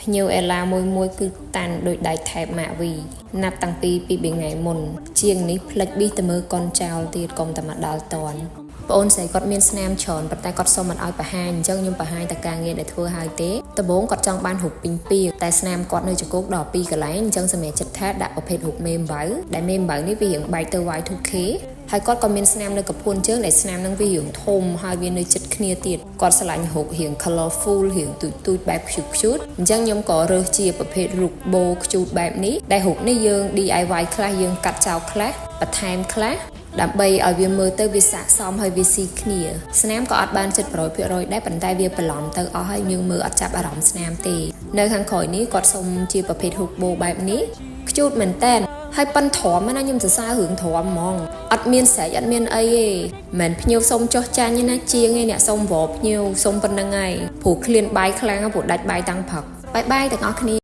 ភ្ញៀវអេឡាមួយមួយគឺតាន់ដោយដៃថែបម៉ាក់វីណាត់តាំងពីពីរថ្ងៃមុន ជាងនេះផ្លិចប៊ីសទៅមើលកុនចោលទៀតកុំតែមកដល់តន់ប្អូនស្រីគាត់មានស្នាមច្រើនប៉ុន្តែគាត់សុំមិនឲ្យបង្ហាញអញ្ចឹងខ្ញុំបង្ហាញតែការងារដែលធ្វើហើយទេដំបូងគាត់ចង់បានរូបពីងពីតែស្នាមគាត់នៅជង្គោកដល់ពីរកន្លែងអញ្ចឹងសម្រាប់ចិត្តថាដាក់ប្រភេទរូបមេអំបៅដែលមេអំបៅនេះវារៀងបែកទៅ Y2K ហើយគាត់ក៏មានស្នាមនៅកពួនជើងដែលស្នាមនឹងវារៀងធំហើយវានៅជិតគ្នាទៀតគាត់ស្រឡាញ់រូបរៀង colorful រៀងទូចទូចបែប cute cute អញ្ចឹងខ្ញុំក៏រើសជាប្រភេទរូបបូ cute បែបនេះដែលរូបនេះយើង DIY ខ្លះយើងកាត់ចោលខ្លះបន្ថែមខ្លះដើម្បីឲ្យវាមើលទៅវាស័ក្តិសមហើយវាស៊ីគ្នាស្នាមក៏អត់បានចិត្ត100%ដែរប៉ុន្តែវាបន្លំទៅអស់ហើយយើងមើលអត់ចាប់អារម្មណ៍ស្នាមទេនៅខាងក្រោយនេះគាត់សុំជាប្រភេទរូបបូបែបនេះcute មែនតើហើយប៉ិនទ្រាំណាខ្ញុំសរសើររឿងទ្រាំហ្មងអត់មានស្រែកអត់មានអីទេមិនភ្ញៀវសុំចុះចាញ់ទេណាជាងឯអ្នកសុំវភ្ញៀវសុំប៉ុណ្្នឹងហើយព្រោះឃ្លានបាយខ្លាំងព្រោះដាច់បាយតាំងព្រឹក bye bye ទាំងអស់គ្នា។